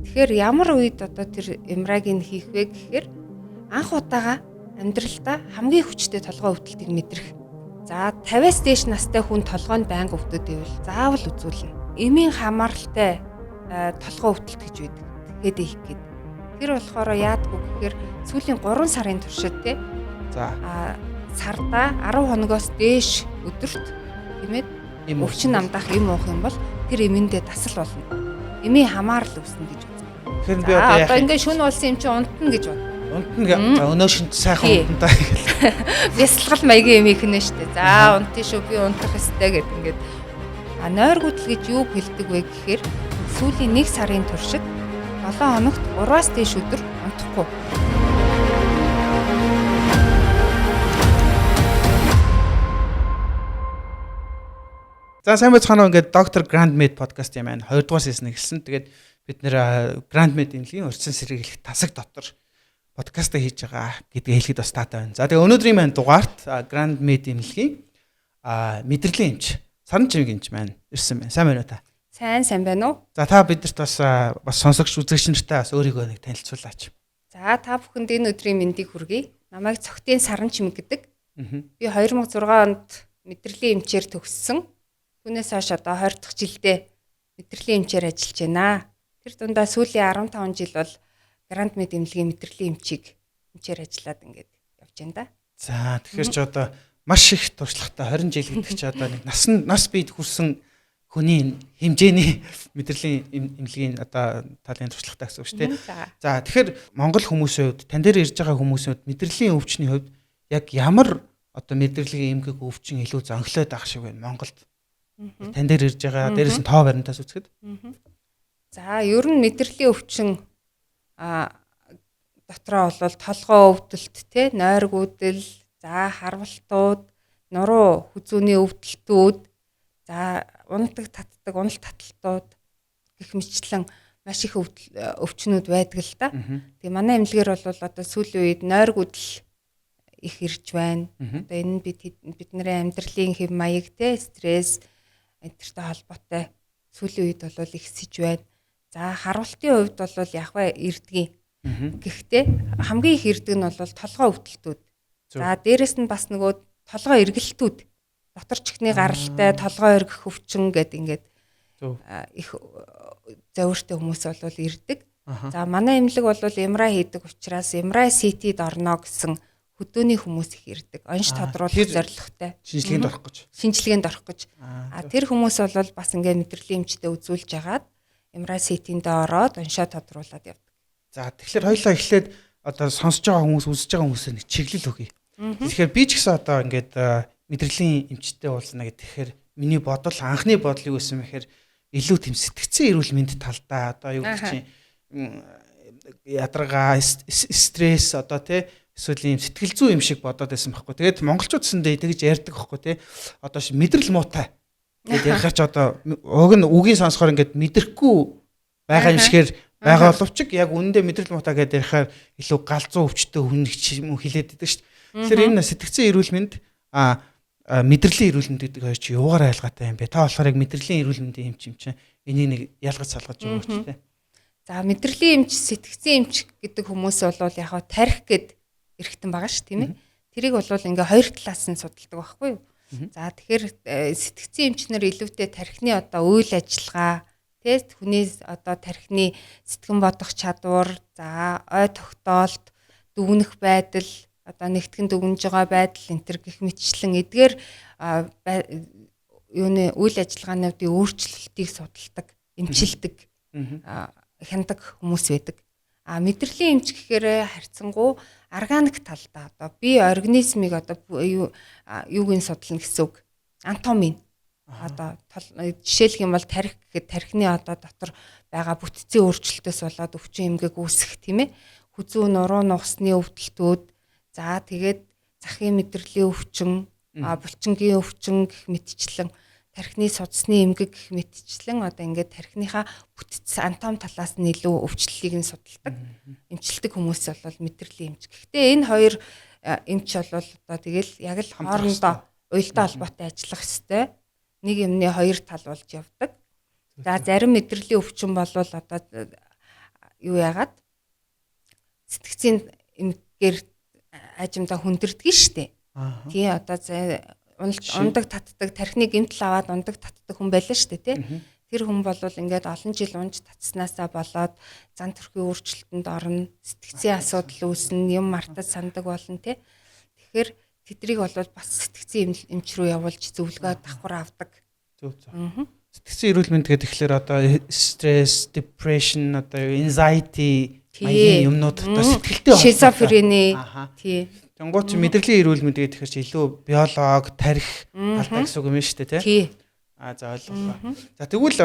Тэгэхээр ямар үед одоо тэр MRI-г нь хийх вэ гэхээр анх удаага амьдралдаа хамгийн хүчтэй толгой өвдөлтийг мэдрэх. За 50-аас дээш настай хүн толгойд байнга өвдөд ивэл заавал үзүүлнэ. Эмийн хамааралтай толгой өвдөлт гэж байдаг. Headache гэдэг. Тэр болохоор яадгүй гэхээр сүүлийн 3 сарын туршид те. За. Сарда 10 хоногоос дээш өдөрт тийм ээ өвчин намдаах эм уух юм бол тэр эмэндээ дасал болно. Эмийн хамаарал үүснэ гэж үздэг. Тэгэхээр би одоо яах вэ? Ингээ шөнө болсон юм чи унтна гэж бод. Унтна. За өнөө шөнө сайхан унтна та гэл. Бясалгал маягийн эм ихнэ штэ. За унтъя шүү, би унтах ёстой гэд ингээд. А нойргүйдэл гэж юу хэлдэг вэ гэхээр сүүлийн 1 сарын туршид 7 хоногт 3-аас дээш өдөр унтахгүй. За сайн байцгаана уу, ингээд Dr. Grand Med podcast юм байна. 2 дугаар season эхэлсэн. Тэгээд бид нэр Grand Med эмнэлгийн урьдчилан сэргийлэх тасаг дотор подкаст хийж байгаа гэдгээ хэлэхэд бас таатай байна. За тэгээ өнөөдрийн маань дугаарт Grand Med эмнэлгийн мэдрэлийн эмч Саран чимэг эмч маань ирсэн байна. Сайн байна уу та? Сайн байна уу? За та бидэрт бас бас сонсогч үзэгч нартай бас өөрийгөө нэг танилцуулаач. За та бүхэнд энэ өдрийн мэндийг хүргэе. Намайг Цогтын Саран чимэг гэдэг. Би 2006 онд мэдрэлийн эмчээр төгссөн. Түүнээс хойш одоо 20 дахь жилдээ мэдрэлийн эмчээр ажиллаж байна. Тэр дундаа сүүлийн 15 жил бол Grand Med эмнэлгийн мэдрэлийн эмчийг эмчээр ажиллаад ингээд явж байна да. За тэгэхээр чи одоо маш их туршлагатай 20 жил гэдэг чи одоо нэг нас биед хүрсэн хүний хэмжээний мэдрэлийн эмнэлгийн одоо талын туршлагатай гэсэн үг шүү дээ. За тэгэхээр Монгол хүмүүсийн хувьд, тань дээр ирж байгаа хүмүүсийн хувьд мэдрэлийн өвчний хувьд яг ямар одоо мэдрэлийн эмгэг өвчин илүү зөнхлөөд байгаа шиг байна Монголд? Тань дээр ирж байгаа, дээрээс нь тоо баримтаас үзэхэд. За ер нь мэдрэлийн өвчин дотроо бол толгой өвдөлт, те, нойргүйдэл, за харвалтууд, нуруу хүзүүний өвдөлтүүд, за унадаг татдаг, уналт таталтууд гэх мэтчлэн маш их өвчнүүд байдаг л да. Тэгээ манай эмнэлгээр бол одоо сүүлийн үед нойргүйдэл их ирж байна. Одоо энэ нь бидний амьдралын хэв маяг, те, стресс энтертэй холбоотой сүүлийн үед бол ихсэж байна. За харуултын хувьд бол яг вэ ирдгийн. Гэхдээ хамгийн их ирдэг нь бол толгой өвдөлтүүд. За дээрэс нь бас нөгөө толгой эргэлтүүд, дотор чихний гаралтай толгой эргэх өвчин гэд ингээд их зовиртой хүмүүс бол ирдэг. За манай эмнэлэг бол MRI хийдэг учраас MRI CT-д орно гэсэн хөдөөний хүмүүс их ирдэг. Онш тодруулах зорилготой. Шинжилгээнд орох гэж. Шинжилгээнд орох гэж. Тэр хүмүүс бол бас ингээд мэдрэлийн эмчтэй үзүүлж агаад MRI CT-нд ороод оншоо тодруулаад явдаг. За тэгэхээр хоёлаа эхлээд одоо сонсож байгаа хүмүүс, үзэж байгаа хүмүүсээ нэг чиглэл өгье. Тэгэхээр би ч гэсэн одоо ингээд мэдрэлийн эмчтэй уулзна гэхээр миний бодол, анхны бодол юу байсан мэхээр илүү тийм сэтгцэн эрүүл мэнд талдаа одоо юу гэх чинь ядаргаа, стресс одоо тий эсвэл ийм сэтгэл зүй юм шиг бодоод байсан байхгүй. Тэгээд монголчууд гэсэндээ тэгж ярьдаг байхгүй тий. Одоо мэдрэл муутай гэд ярихаар ч одоо уг нь үгийн сонсохоор ингээд мэдрэхгүй байгаа юм шигээр байгаа боловч яг үнэндээ мэдрэл муутай гэд ярихаар илүү галзуу өвчтөй хүн юм хэлээд байдаг шүү дээ. Тэгэхээр энэ сэтгцэн эрүүл мэнд мэдрэлийн эрүүл мэнд гэдэг хоёр чи юугаар айлгаатай юм бэ? Та болохоор яг мэдрэлийн эрүүл мэндийн эмч юм чинь энийг нэг ялгаж салгаж өгөөч тий. За мэдрэлийн эмч, сэтгцэн эмч гэдэг хүмүүс бол яг тарих гэд эргэтэн байгаа ш тийм ээ. Тэрийг бол ингээ хоёр талаас нь судалдаг байхгүй юу? За тэгэхээр сэтгцэн эмчнэр илүүтэй тархины одоо үйл ажиллагаа, тэ, хүний одоо тархины сэтгэн бодох чадвар, за ой тогтоолт, дүгнэх байдал, одоо нэгтгэн дүгнж байгаа байдал энэ төр гэх мэтчлэн эдгээр юуны үйл ажиллагаануудын өөрчлөлтийг судалдаг, эмчилдэг, хяндаг хүмүүс байдаг. А мэдрэлийн эмч гэхээр харьцангуй органик талдаа одоо бие организмыг одоо юуг нь судална гэсэн үг. Анатомийн. Одоо жишээлх юм бол тарих гэхэд тархины одоо дотор байгаа бүтцийн өөрчлөлтөөс болоод өвчин эмгэг үүсэх тийм ээ. Хүзүү, нуруу, нугасны өвдөлтүүд, за тэгээд захын мэдрэлийн өвчин, булчингийн өвчин гэх мэтчлэн тархины судасны эмгэг гэх мэтчлэн одоо ингээд тархиныхаа бүтц анатом талаас нь илүү өвчлөлийг нь судалдаг, эмчилдэг хүмүүс бол мэдрэлийн эмч. Гэхдээ энэ хоёр эмч бол одоо тэгэл яг л хоорондоо уялдаа холбоотой ажиллах ёстой. Нэг юмны хоёр тал болж явдаг. За зарим мэдрэлийн өвчин бол одоо юу яагаад сэтгцийн эмгээр ажимдаа хүндэрдэг нь штэ. Тий, одоо ундаг татдаг, тархины гэмтэл аваад ундаг татдаг хүн байлаа штэ, тий. Тэр хүн бол ингээд олон жил унж татснаасаа болоод зан төрхийн өөрчлөлтөнд орно, сэтгцийн асуудал үүснэ, юм мартаж сандаг болно, тий. Тэгэхээр тэдрийг бол бас сэтгцийн эмч рүү явуулж зөвлөгөө давхар авдаг. Зөв зөв. Сэтгцийн эрүүл мэнд гэдэг тэгэхээр одоо стресс, depression, одоо anxiety маягийн юмнууд одоо сэтгэлтэй холбоотой. Шизофрени. Тий. Тэнгуут мэдрэлийн эрүүл мэнд гэдэг тэгэхээр илүү биолог, тарих талтай гэсэн үг юм шүү дээ, тий? Тий. Аа, за, ойлголоо. За, тэгвэл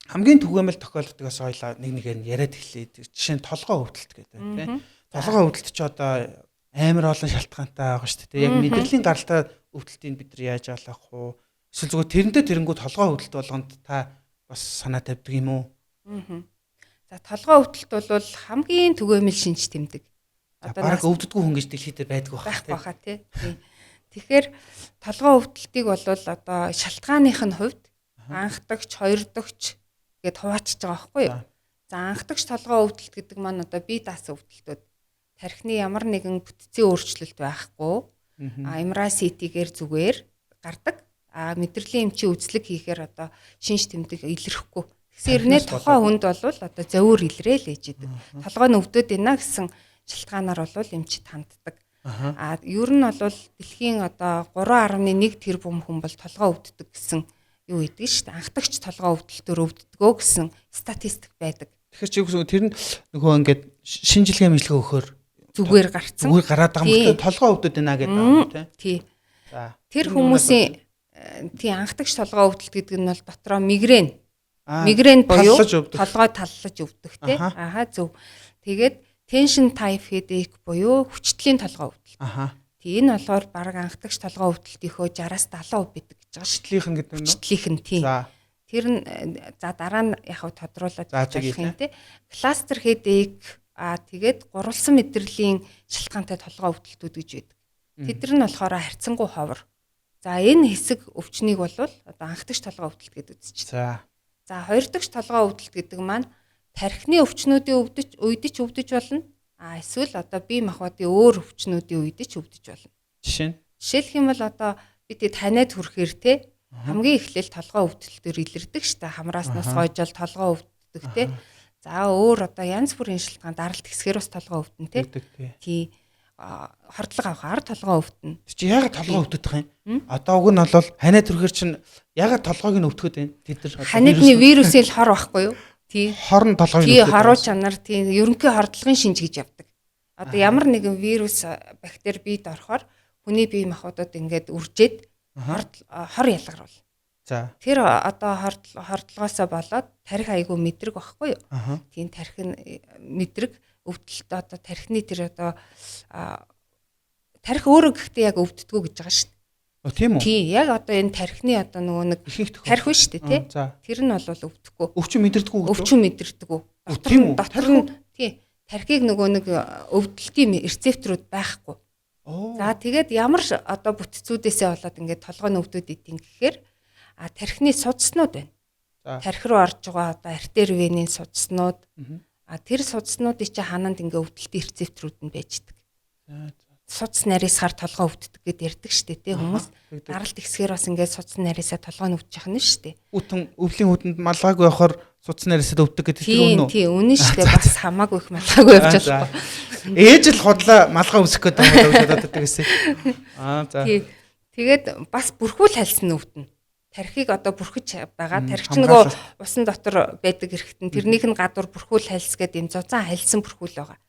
хамгийн түгээмэл тохиолддогоос ойлаа нэг нэгээр нь яриад эхлэе. Жишээ нь толгой өвдөлт гэдэг, тий. Толгой өвдөлт чи одоо амар олон шалтгаантай байгаа шүү дээ. Яг мэдрэлийн гаралтай өвдөлтийг бид нар яаж алах вэ? Эсвэл зүгээр тэрнтэй тэрэнгүү толгой өвдөлт болгонд та бас санаа тавьдаг юм уу? За, толгой өвдөлт бол хамгийн түгээмэл шинж тэмдэг. Одоо бараг өвддөггүй хүн гэж дэлхийд байдгүй байх баха, тий. Тэгэхээр толгой өвдөлтийг бол одоо шалтгааных нь хувьд анхдагч, хоёрдогч гэд хуваачиж байгаа байхгүй юу? За, анхдагч толгой өвдөлт гэдэг маань одоо бие даасан өвдөлтүүд. Тархины ямар нэгэн бүтцийн өөрчлөлт байхгүй. А MRI CT-гээр зүгээр гардаг. А мэдрэлийн эмчийн үзлэг хийхээр одоо шинж тэмдэг илэрхгүй. Тэгсэн хэрнээ тухайн хүнд бол одоо зовир илрээл ээж идэг. Толгой нь өвдөд байна гэсэн шалтгаанаар бол эмчит ханддаг. А ер нь бол дэлхийн одоо 3.1 тэрбум хүн бол толгой өвддөг гэсэн юу гэдэг шүү дээ. Анхдагч толгой өвдөлтөөр өвддгөө гэсэн статистик байдаг. Тэгэхээр чи үгүй тэр нь нөгөө ингээд шинжилгээ мэлгээ өгөхөөр зүгээр гарцсан. Зүгээр гараад байгаа юм. Толгой өвдөд байна гэдэг юм тий. Тий. За. Тэр хүмүүсийн тий анхдагч толгой өвдөлт гэдэг нь бол дотроо мигрен. Мигрен буюу толгой таллаж өвдөх тий. Аха, зөв. Тэгээд tension type headache буюу хүчтэлийн толгой өвдөлт. Аха. Тий, энэ болохоор бараг анхдагч толгой өвдөлтийнхөө 60-аас 70% байдаг гэж байгаа. Хүчтлийнх нь гэдэг нь үү? Хүчтлийнх нь, тий. За. Тэр нь за дараа нь яг хав тодруулаад болох юм тий. Cluster headache, тэгээд гурвалсан мэдрэлийн шалтгаантай толгой өвдөлтүүд гэж байдаг. Тэд нар нь болохоор харьцангуй ховор. За, энэ хэсэг өвчнийг бол одоо анхдагч толгой өвдөлт гэдээ үзэж байна. За, хоёр дахь толгой өвдөлт гэдэг маань тархины өвчнүүдийн өвдөж үед ч өвдөж болно. А эсвэл одоо бие махбодын өөр өвчнүүдийн үед ч өвдөж болно. Жишээ нь жишээлх юм бол одоо бид таниад хүрэхээр те хамгийн эхлээл толгой өвдөлтөөр илэрдэг шүү дээ. Хамраас нас гойжол толгой өвддөг те. За, өөр одоо янз бүрийн шалтгаан даралт хэсгээр бас толгой өвдөн те. Тий. Хордлого авахаар толгой өвдөнө. Чи яагаад толгой өвдөж байгаа юм? Одоо уг нь бол ханиад хүрэхээр чинь яагаад толгойг нь өвдөхөд байна? Тэд нар ханиадны вирусын л хор байхгүй юу? Тий. Хор нь толгойг өвдөх. Тий, хоруу чанар, тий, ерөнхий хордлогын шинж гэж явдаг. Одоо ямар нэгэн вирус, бактери биед орохоор хүний бие махбодод ингээд үржээд хор ялгаруул. За. Тэр одоо хордлогоосоо болоод тарих айгүй мэдрэг байхгүй юу? Тийм, тарих нь мэдрэг өвдөлт одоо тархины тэр одоо тарих өөрөө гэхдээ яг өвддгүү гэж байгаа шүү дээ. Тийм үү? Тийм, яг одоо энэ тархины одоо нөгөө нэг тарих биш үү тий? Тэр нь бол өвдөхгүй. Өвчин мэдэрдэггүй үү? Өвчин мэдэрдэггүй. Тийм үү? Дотор нь тий, тархийг нөгөө нэг өвдөлтийн рецепторууд байхгүй. За, тэгээд ямар одоо бүтцүүдээсээ болоод ингээд толгойн өвдөд идэв гэхээр тархины судснууд байна. Тархи руу орж байгаа одоо артер венийн судснууд. А тэр судснуудыг чи хананд ингээ өвдөлтийн рецепторууд нь байждаг. Судас нарийсгаар толгой өвддөг гэд ярьдаг штэ тий хүмүүс. Даралт ихсгээр бас ингээ судас нарийсаа толгой нь өвдчих нь штэ. Үтэн өвлийн хүдэнд малгайгүй явахаар судас нарийсаа өвддөг гэдэг тэр үнэн үү? Тий, үнэн штэ. Бас хамаагүй их малгайгүй явж болохгүй. Ээж л худлаа малгай өмсөх гэдэг юм уу бодоод байдаг гэсэн. Аа, за. Тий. Тэгээд бас бүрхүүл хальсан өвдөнө. Тархийг одоо бүрхэж байгаа. Тархи ч нөгөө усан дотор байдаг эрэхтэн. Тэрнийх нь гадуур бүрхүүл хальс гэдэг юм зузаан хальсан бүрхүүл байгаа.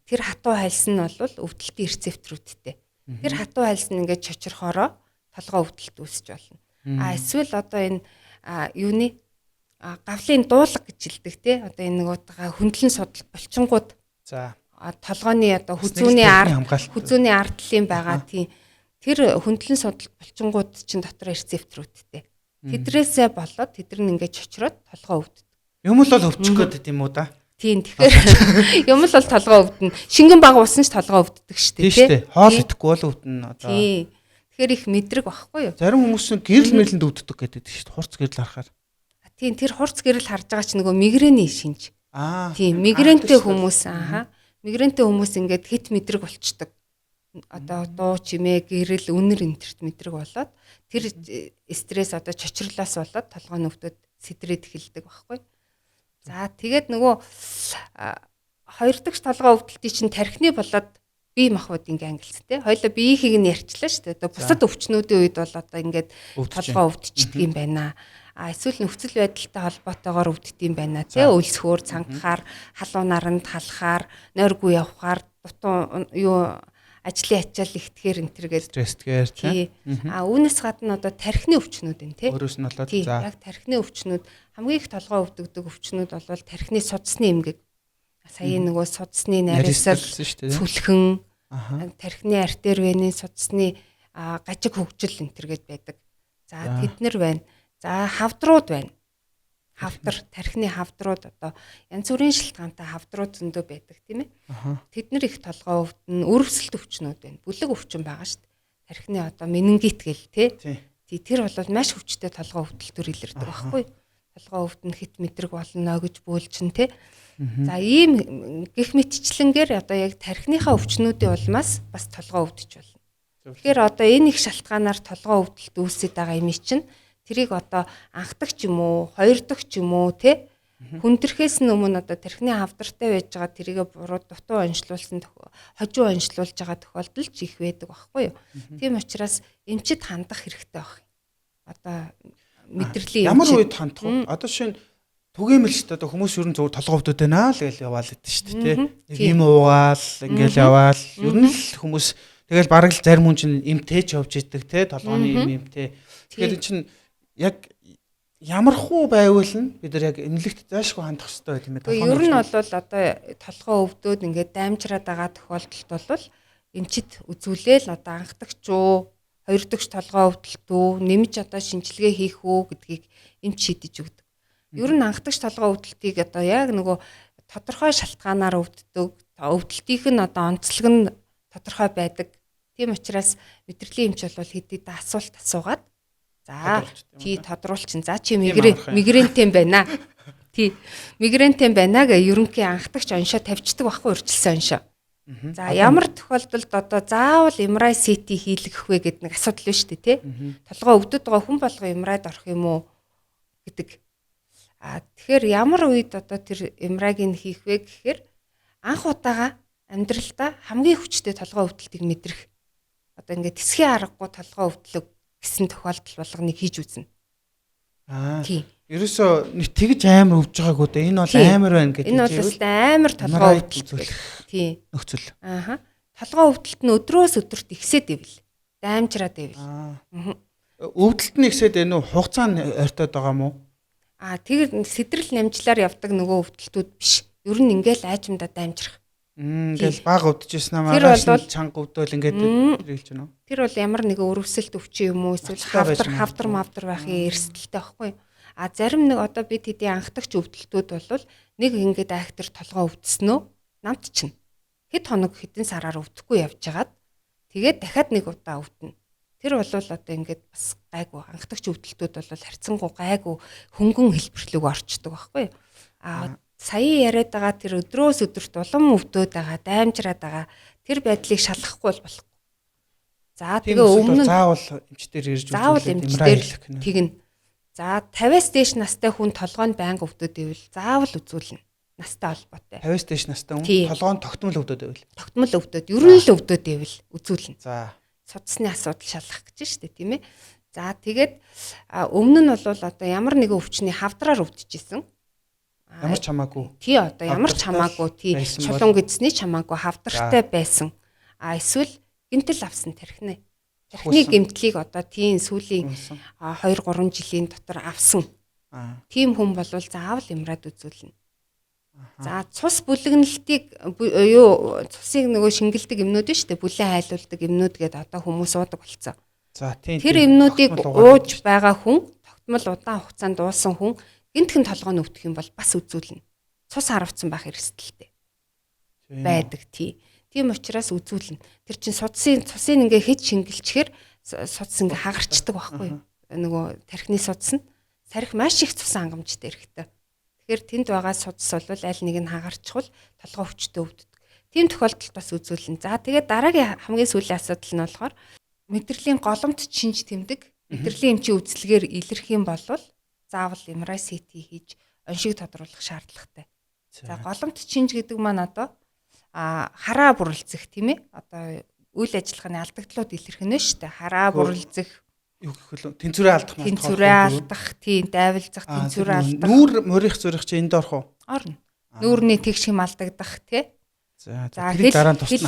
Тэр хатуу хальс нь бол өвдөлтийн рецепторүүдтэй. Тэр хатуу хальс нь ингээд чочирхороо толгой өвдөлт үүсэж болно. А эсвэл одоо энэ юуны гавлын дуулга гэж хэлдэг те. Одоо энэ нөгөө хөндлөн судал булчингууд. За. Толгойн одоо хүзүүний ард хүзүүний ардлын байгаа тийм тэр хөндлөн судал булчингууд чинь дотор рецепторүүдтэй. Тэдрээсээ болоод тэд нар ингээд чочроод толгой өвддөг. Юм л бол өвчих гээд юм уу да? Тийм, тэгэхээр юм л бол толгой өвдөнө. Шингэн баг усан ч толгой өвддөг шүү дээ, тий. Хоол идэхгүй бол өвдөнө одоо. Тий. Тэгэхээр их мэдрэг багхгүй юу? Зарим хүмүүс нь гэрэл мэрлэнд өвддөг гэдэг шүү дээ. Хурц гэрэл харахаар. Тийм, тэр хурц гэрэл харж байгаа ч нөгөө мигрэний шинж. Тийм, мигрентэй хүмүүс мигрентэй хүмүүс ингээд хит мэдрэг болчдөг. Одоо дуу чимээ, гэрэл, үнэр энтерт мэдрэг болоод тэр стресс одоо чочирлоос болоод толгойн өвдөд сэтрээд эхэлдэг байхгүй. За тэгээд нөгөө хоёр дахь толгой өвдөлтийн чинь тархины болоод бие махбод ингээ ангилсан тий. Хоёлаа биеийнхийг нь ярьчлаа шүү дээ. Одоо бусад өвчнүүдийн үед бол одоо ингээд толгой өвдчихдэг юм байна. А эсвэл нөхцөл байдалтай холбоотойгоор өвддөг юм байна тий. Өлсгөөр, цангахаар, халуун наранд халахаар, нойргүй явхаар, дутуу юу ажлын ачаал ихтгэхэр энэ төр гээд стрессгээр тий. А үүнээс гадна одоо тархины өвчнүүд энэ тий. Өөрөөс нь болоод за яг тархины өвчнүүд хамгийн их толгой өвдөгдөг өвчнүүд бол тархины судасны эмгэг. Сая нөгөө судасны нарийсал, цүлхэн, тархины артер вений судасны гажиг хөгжил энэ төр гээд байдаг. За тэд нар байна. За хавдрууд байна. Хавдар, тархины хавдрууд одоо янз бүрийн шалтгаантай хавдрууд зөндөө байдаг тийм ээ. Тэд нар их толгой өвдөн, өрөвсөлт өвчнүүд байна. Бүлэг өвчин байгаа шүү дээ. Тархины одоо менингит гэл тий. Тий, тэр бол маш хүчтэй толгой өвдөлтөөр илэрдэг байхгүй. Толгой өвдөн, хит мэдрэг болно гэж бөөлчин тий. За ийм гих мэтчлэнгээр одоо яг тархиныхаа өвчнүүдийн улмаас бас толгой өвдөж болно. Тэгэхээр одоо энэ их шалтгаанаар толгой өвдөлт үүсэт байгаа юм чинь тэрийг одоо анхдагч юм уу, хоёр дахь ч юм уу те хүндрэхээс нь өмнө одоо тархины хавдартай байж байгаа тэрийгэ буруу дутуу онцлуулсан хожуу онцлуулж байгаа тохиолдол ч их байдаг байхгүй юу. Тийм учраас эмчит хандах хэрэгтэй байх. Одоо мэдрэлийн ямар үед хандах вэ? Одоо шинэ түгээмэл шүү дээ. Одоо хүмүүс ер нь зөвхөн толгой өвдөд байна л гэж яваал гэдэг шүү дээ, тэ. Нэг юм уугаал ингээл яваал. Ер нь л хүмүүс тэгэл бараг л зарим хүн чинь эмтэй ч явж идэг те, толгойн юм эмтэй. Тэгэхээр эн чинь яг ямар хуу байвал нь бид нар яг эмнэлэгт зайлшгүй хандах хэрэгтэй байт юм ээ. Ер нь бол одоо толгой өвдөөд ингээд даймжраад байгаа тохиолдолд бол эмчит үзүүлээл одоо анхдагч уу, хоёр дахь толгой өвдөлт үү, нэмж одоо шинжилгээ хийх үү гэдгийг эмч шийдэж өгдөг. Ер нь анхдагч толгой өвдөлтийг одоо яг нөгөө тодорхой шалтгаанаар өвддөг. Өвдөлтийнх нь одоо онцлог нь тодорхой байдаг. Тийм учраас мэдрэлийн эмч бол хэд хэдэн асуулт асуугаад за тий тодруулчин. За чи мигрентэй юм байна. Тий мигрентэй байна гэ ерөнхий анхдагч оншоо тавьчихдаг байхгүй урьдчилсан оншоо. За ямар тохиолдолд одоо заавал MRI CT хийлгэх вэ гэдэг нэг асуудал байна шүү дээ тий. Толгой өвдөд байгаа хүн болго MRI-д орох юм уу гэдэг. А тэгэхээр ямар үед одоо тэр MRI-г нь хийх вэ гэхээр анх удаага амьдралдаа хамгийн хүчтэй толгой өвдөлтийг мэдрэх. Одоо ингээд тэсхийн аргагүй толгой өвдлөг гэсэн тохиолдол болгоныг хийж үзнэ. Аа. Тийм. Ерөөсөө нэг тэгж амар өвж байгаагүй дээ. Энэ бол амар байна гэдэг. Энэ бол өстой амар толгой өвдөлт. Тийм. Нөхцөл. Ааха. Толгой өвдөлт нь өдрөөс өдөрт ихсээд ивэл. Даймжраад ивэл. Өвдөлт нь ихсээд байна уу? Хугацаа нь ойртоод байгаа мó? Аа, тэр сэдрэл намжлаар явдаг нөгөө өвдөлтүүд биш. Ер нь ингээл айжмдаа даймжрах. Ингээл баг өвдөжсэн аа маргааш чанга өвдөөл ингээд хэлж байна уу? Тэр бол ямар нэгэн өрөвсөлт өвчин юм уу эсвэл хавдар мавдар байхын эрсдэлтэй байхгүй юу? А зарим нэг одоо бид хэдийн анхдагч өвдөлтүүд бол нэг ингээд айхтар толгой өвдсөн үү? Намт чинь. Хэд хоног хэдэн сараар өвдөхгүй явж хагаад тэгээд дахиад нэг удаа өвдөнө. Тэр бол одоо ингээд бас гайгүй анхдагч өвдөлтүүд бол харьцангуй гайгүй хөнгөн хэлбэрлүүг орчдөг байхгүй юу? А сая яриад байгаа тэр өдрөөс өдөрт улам өвдөд байгаа, даймжраад байгаа тэр байдлыг шалгахгүй бол болохгүй. За тэгээ өмнө нь заавал эмчтэр ирж үзүүлээд MRI тэгнэ. За 50-аас дээш настай хүн толгойн байнга өвдөд ивэл заавал үзүүлнэ. Настай холбоотой. 50-аас дээш настай хүн толгойн тогтмол өвдөд ивэл. Тогтмол өвдөд, ер нь л өвдөд ивэл үзүүлнэ. За. Судасны асуудал шалгах гэж шүү дээ, тийм ээ. За тэгээд өмнө нь бол одоо ямар нэгэн өвчний хавдраар өвдөж исэн. Ямар ч хамаагүй. Тий одоо ямар ч хамаагүй тий чулуун гэзний ч хамаагүй хавдартай байсан. А эсвэл гэмтэл авсан тархины. Тархины гэмтлийг одоо тийм сүүлийн 2 3 жилийн дотор авсан. Тийм хүн бол заавал MRI-д үзүүлнэ. За цус бүлэгнэлтийг юу цусыг нөгөө шингэлдэг юмнууд нь шүү дээ. Бүлэн хайлуулдаг юмнууд гэдэг одоо хүмүүс уудаг болцсон. За тийм. Тэр юмнуудыг ууж байгаа хүн тогтмол удаан хугацаанд уусан хүн гинтхэн толгой нь өвдөх юм бол бас үзүүлнэ. Цус харавцсан байх эрсдэлтэй байдаг тий. Тийм учраас үзүүлнэ. Тэр чинь судсын цусыг ингээ хэд шингэлчээр судас ингээ хагарчдаг байхгүй юу? Нөгөө тархины судас нь сарих маш их цус хангамжтай хэрэгтэй. Тэгэхээр тэнд байгаа судас бол аль нэг нь хагарчвал толгой өвчтөй өвддөг. Тийм тохиолдолд бас үзүүлнэ. За тэгээд дараагийн хамгийн сүүлийн асуудал нь болохоор мэдрэлийн голомт шинж тэмдэг мэдрэлийн эмчийн үзлэгээр илэрх юм бол заавал MRI CT хийж оншиг тодруулах шаардлагатай. За голомт шинж гэдэг маань одоо хараа бүрэлзэх тийм ээ. Одоо үйл ажиллагааны алдагдлууд илэрх нь шүү дээ. Хараа бүрэлзэх юу гэх вэ? Тэнцвэрээ алдах мөн. Тэнцвэрээ алдах, тийм дайвалзах, тэнцвэрээ алдах. Нүүр морих зүрх чи энд орох уу? Орно. Нүүрний тэгш хэм алдагдах тий. За тэрийг дараа нь тусна.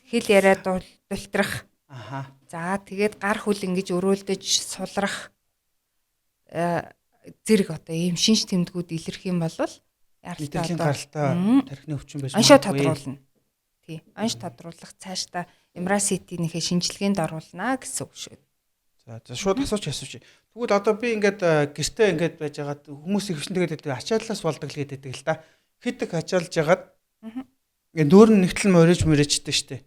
Хэл яриад дултрах. Аха. За тэгээд гар хөл ингэж өрөөлдөж сулрах зэрэг одоо ийм шинж тэмдгүүд илэрх юм бол яралтай гаралтай тархины өвчин байж магадгүй. Оншоо тодруулна. Тий. Онш тодруулах цаашдаа MRI CT-нийхээ шинжилгээнд оруулна гэсэн үг шүү. За шууд асууч. Тэгвэл одоо би ингээд гэртээ ингээд байж байгаад хүмүүс их хвшин тэгээд ачааллаас болдог л гэдэг л та. Хитэг ачаалж ягаад ингээд нүүр нь нэгтэл мориж мөрөжтэй штэ.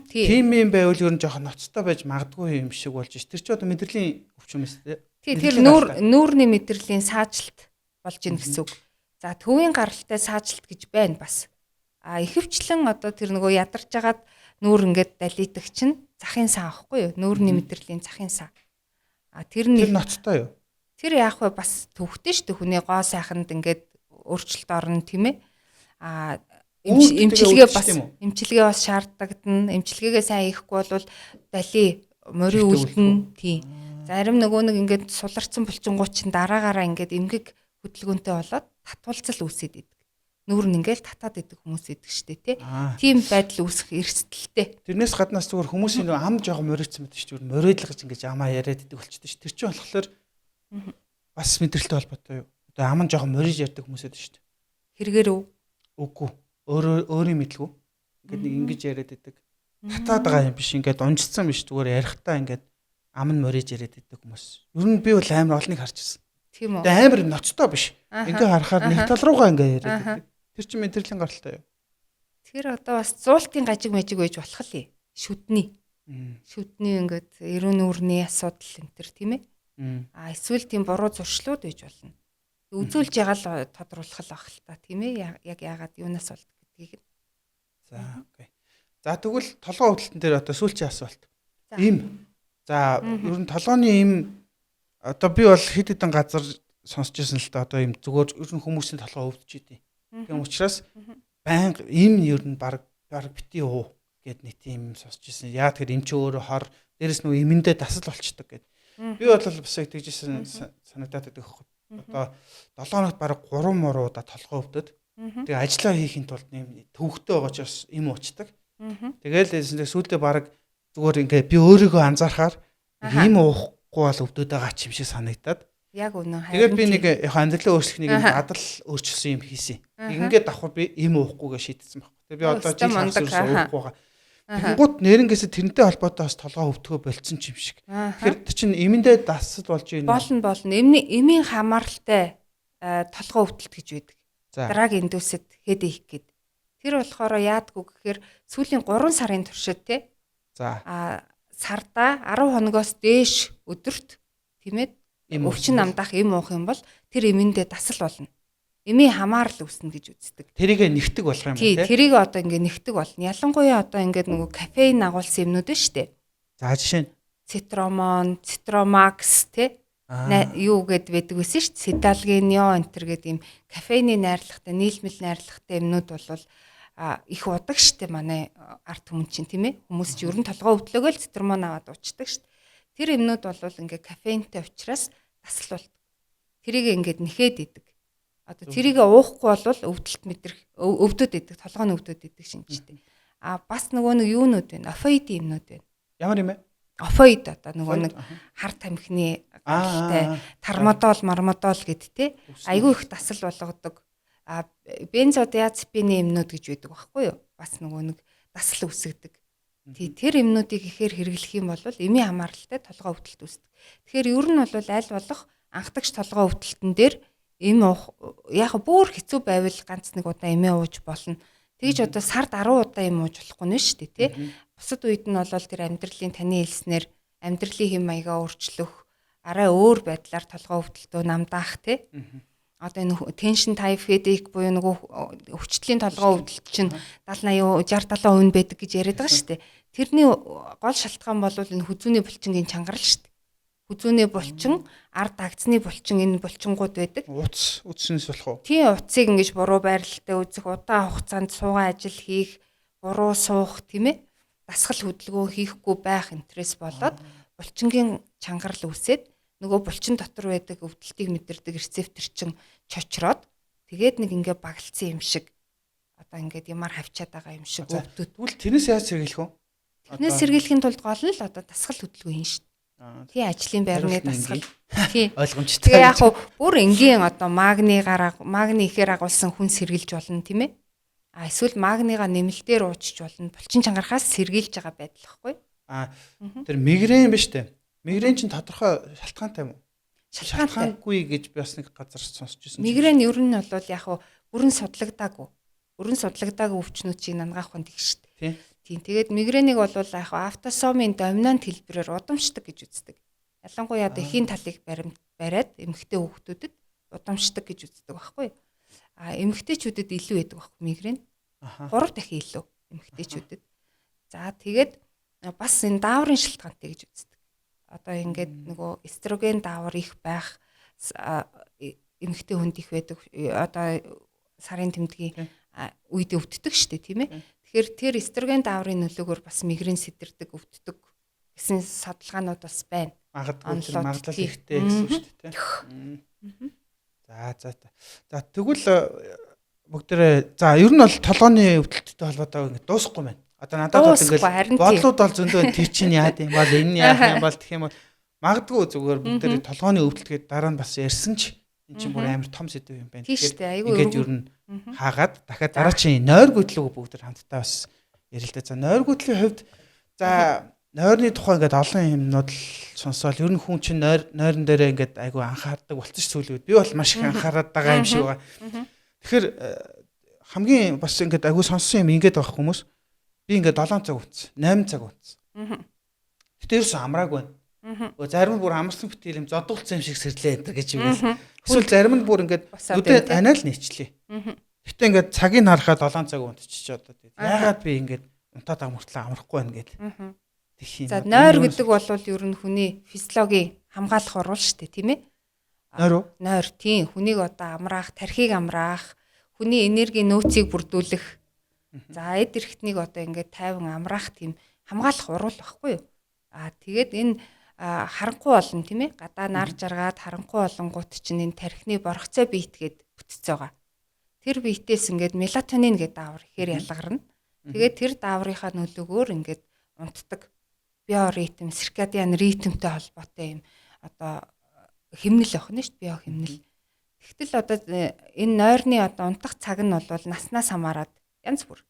Тийм юм байвал ер нь жоохон ноцтой байж магадгүй юм шиг болж ш. Тэр чи одоо мэдрэлийн өвчин юм шүү дээ. Тий, тэр нүүрний мэдрэлийн саажилт болж ийн гэсэн үг. За төвийн гаралтай саажилт гэж байна бас. А ихэвчлэн одоо тэр нөгөө ядарч агаад нүүр ингээд далидаг чинь захын сан аахгүй юу? Нүүрний мэдрэлийн захын сан. А тэр нэг ноцтой юу? Тэр яах вэ бас төвхтэй шүү дээ. Хүний гоо сайханд ингээд өөрчлөлт орно тийм ээ. А эмчилгээ бас шаарддагдана. Эмчилгээгээ сайн хийхгүй бол дали морин үлдэнэ. Тийм. Зарим нөгөө нэг ингээд суларсан булчингууд чинь дараагаараа ингээд эмгэг хөдөлгөөнтэй болоод татвалзал үүсээд идэг. Нүүр нь ингээл татаад идэг хүмүүс идэг штэ тий. Тийм байдал үүсэх эрсдэлтэй. Тэрнээс гаднаас зүгээр хүмүүсийн нөгөө ам жоохон морийцсан байдаг шүү дээ. Морийлгаж ингэж амаа яриад идэг болчихдээ шүү. Тэр чинь болохоор бас мэдрэлтэй холбоотой юу? Одоо ам нь жоохон мориж ярьдаг хүмүүс байдаг шүү дээ. Хэрэгээр үү? Үгүй. Өөрийн мэдлгүй. Ингээд нэг ингэж яриад идэг. Татаад байгаа юм биш. Ингээд унжицсан биш. Зүгээр ярихдаа ингээд ам нь мориж яриад идэг хүмүүс. Ер нь би бол амар олныг харж ирсэн. Тийм үү? Тэгээ амар ноцтой биш. Ингээ харахаар нэг тал руугаа ингээ яриад идэг. Тэр чинь мэдрэлийн гаралтай юу? Тэр одоо бас зуултын гажиг мажиг байж болох л юм. Шүдний. Шүдний ингээд эрүүн нүүрний асуудал энэ төр тийм ээ. А эсвэл тийм буруу зуршлууд байж болно. Үзүүлж байгаа л тодруулах л байх л та тийм ээ. Яг яагаад юунаас болдог гэдгийг. За окей. За тэгвэл толгой өвдөлтөн дээр одоо сүүлчийн асуулт. Им. За ер нь толгойн им одоо би бол хэд хэдэн газар сонсч ирсэн л та одоо им зүгээр ер нь хүмүүсийн толгой өвдөж идэв. Тийм учраас байнга им ер нь баг бити уу гэд нэг тийм юм сонсч ирсэн. Яа тэгэхээр им чи өөрөө хор дээрэс нөгөө имэндээ дасал болчдөг гэд. Би бол бас яг тэгжсэн санагдаад байдаг хөөх. Одоо 7 хоногт баг 3 муруудаа толгой өвдөд. Тэгээ ажиллаа хийхин тулд юм төвхтэй байгаа ч бас им уучдаг. Тэгээл сүүлдээ баг зүгээр ингээ би өөрийгөө анзаархаар им уухгүй бол өвдөд байгаа ч юм шиг санагдаад. Яг үнэн. Тэгээд би нэг яг амьдралаа өөрчлөх нэг юм дадал өөрчилсөн юм хийсэн. Ингээд давхар би им уухгүйгээ шийдсэн байхгүй. Тэгээд би одоо жил хагас уухгүй байгаа. Тэгэнгүүт нэрнгээсээ тэрнтэй холбоотой бас толгой өвдгөө болцсон ч юм шиг. Тэгэхээр тэр чинь эмэндээ дасал болж байна. Болно. Эмийн хамааралтай толгой өвдөлт гэж байдаг. Drug induced headache гэдэг. Тэр болохоор яадгүй гэхээр сүүлийн 3 сарын туршид те. За. А сарда 10 хоногоос дээш өдөрт тийм ээ өвчин намдаах эм уух юм бол тэр эмэндээ дасал болно. Эмийн хамаарал үүснэ гэж үздэг. Тэрийг нэгтгэг болох юм байна тий. Тэрийг одоо ингээ нэгтгэг болно. Ялангуяа одоо ингээ нөгөө кофеин агуулсан юмнууд нь шүү дээ. За жишээ нь цитромон, цитромакс тий. Юу гэд байдаг байсан шүү дээ. Седалгенио энэ төр гэд ийм кофеины найрлагатай, нийлмэл найрлагатай юмнууд бол их удаг шүү дээ манай ард түмэн чинь тийм ээ. Хүмүүс чи ер нь толгой өвдлөөгөө л цитромон аваад уучдаг шүү дээ. Тэр юмнууд бол ингээ кофеинтэй учраас дасал болдог. Тэрийг ингээд нэхэд идэг. Одоо тэрийг уухгүй бол өвдөлт мэдрэх, өвдөд идэг, толгойн өвдөд идэг шинжтэй. А бас нөгөө нэг юунууд байна? Офоид юмнууд байна. Ямар юм бэ? Офоид одоо нөгөө нэг хар тамхины гаралтай тармадол, мармадол гэд те. Айгүй их дасал болгодог. А бензодиазепины юмнууд гэж байдаг байхгүй юу? Бас нөгөө нэг дасал үүсгэдэг. Тий, тэр юмнуудыг ихээр хэрэглэх юм бол эмийн хамааралтай толгой өвдөлт үүсдэг. Тэгэхээр ер нь бол аль болох анхдагч толгой өвдөлтөн дээр эм уух яг бүр хэцүү байвал ганц нэг удаа эмээ ууж болно. Тэгж одоо сард 10 удаа эм ууж болохгүй нэ шүү дээ, тий. Бусад үед нь бол тэр амьдралын таны хэлснээр амьдралын хэм маягаа өөрчлөх, арай өөр байдлаар толгой өвдөлтөө намдаах, тий. Одоо энэ tension type headache буюу нөгөө өвчтлийн толгой өвдөлт чинь 70 80 60 70% байдаг гэж яриад байгаа шүү дээ. Тэрний гол шалтгаан бол энэ хүзүүний булчингийн чангарал шүү дээ. Хүзүүний булчин, ард агцны булчин, энэ булчингууд байдаг. Утас, утаснаас болох уу? Тийм, утсыг ингэж буруу байралтай үзэх, удаан хугацаанд суугаа ажил хийх, буруу суух, тийм ээ. Дасгал хөдөлгөөн хийхгүй байх интерес болоод булчингийн чангарал үүсээд нөгөө булчин дотор байдаг өвдөлтийг мэдэрдэг рецептор чин чочроод тэгээд нэг ингээ багалцсан юм шиг, одоо ингээд ямар хавчаад байгаа юм шиг өвдөд. Тэгвэл тэрнээс яаж сэргийлэх вэ? Тэрнээс сэргийлэхийн тулд гол нь л одоо дасгал хөдөлгөөн хийн шүү дээ. Тий, ажлын байрны дасгал. Тий. Ойлгомжтой. Тэгээ яг хуу бүр энгийн одоо магнигаар магни ихээр агуулсан хүн сэргийлж болно, тийм ээ. А эсвэл магнига нэмэлтээр уучж болно. Булчин чангарахаас сэргийлж байгаа байдал байхгүй. А тэр мигрен биш үү? Мигрен чинь тодорхой шалтгаантай юм уу? Шалтгаангүй гэж би бас нэг газар сонсч ирсэн. Мигрен ер нь бол яг хуу бүрэн судлагдаагүй. Бүрэн судлагдаагүй өвчнүүд чинь нангаах хүн тэгш шүү дээ. Тийм. Тэгээд мигренийг бол яг автосомын доминант хэлбэрээр удамшдаг гэж үздэг. Ялангуяа одоо эхийн талыг бариад эмэгтэй хүүхдүүдэд удамшдаг гэж үздэг байхгүй. А эмэгтэйчүүдэд илүү байдаг байхгүй мигрен. 3 дахин илүү эмэгтэйчүүдэд. За тэгээд бас энэ дааврын шалтгаантай гэж үздэг. Одоо ингээд нөгөө эстроген даавар их байх эмэгтэй хүнд их байдаг. Одоо сарын тэмдгийн үед өвддөг шүү дээ, тийм ээ. Тэгэхээр тэр эстроген дааврын нөлөөгөөр бас мигрен сэтэрдэг, өвддөг гэсэн судалгаанууд бас байна. Магадгүй тэр магадлал ихтэй гэсэн үг шүү дээ, тийм. За за. За тэгвэл бүгдээрээ за ер нь бол толгойн өвдөлттэй холбоотой ингээд дуусахгүй байна. Одоо надад бол ингээд бодлууд бол зөндөө, тэр чинь яад юм бол, энэ яах юм бол гэх юм бол магадгүй зүгээр бүгдээрээ толгойн өвдөлт гээд дараа нь бас ярьсан ч энэ чинь бүр амар том сэдэв юм байна. Тэгэхээр ингээд ер нь хаагаад дахиад дараачийн нойргүйдлүүг бүгд хамтдаа бас ярил л да. За нойргүйдлийн хувьд за нойрны тухай ингээд олон юмнууд л сонсоол ер нь хүн чинь нойрон дээрээ ингээд айгүй анхаардаг болцсон ш сүүлийн үед. Би бол маш их анхаарад байгаа юм шиг байгаа. Тэгэхээр хамгийн бас ингээд айгүй сонссон юм ингээд байгаа хүмүүс би ингээд 7 цаг унтсан, 8 цаг унтсан. Гэтэ ерөөсөн амраагүй байна. Зарим нь бүр амарсан бүтээл юм зодуулсан юм шиг сэрлээ энэ гэж юм. Эсвэл зарим нь бүр ингээд нүдэ анаал нийчлээ. Гэтэ ингээд цагийг харахад 7 цаг унтчих одоо. Яагаад би ингээд унтаад байгаа мөртлөө амрахгүй байна гэдэг. За нойр гэдэг бол ер нь хүний физиологийн хамгаалах уруул шүү дээ, тийм ээ? Нойр уу? Нойр, тийм. Хүнийг одоо амраах, тархийг амраах, хүний энергийн нөөцийг бүрдүүлэх. За эд эрхтнийг одоо ингээд тайван амраах тийм хамгаалах уруул байхгүй юу? Аа тэгээд энэ харанхуй болно, тийм ээ? Гадаа нар жаргаад харанхуй болонгууд чинь энэ тархины боргоцой биет гээд бүтц байгаа. Тэр биетээс ингээд мелатонин гэдэг даавар ихээр ялгарна. Тэгээд тэр дааврынхаа нөлөөгөөр ингээд унтдаг. Биоритм, циркадиан ритмтэй холбоотой юм одоо химнэл байх нь шүү дээ, биохимнэл. Тэгтэл одоо энэ нойрны одоо унтах цаг нь бол наснаас хамаарат янз бүр.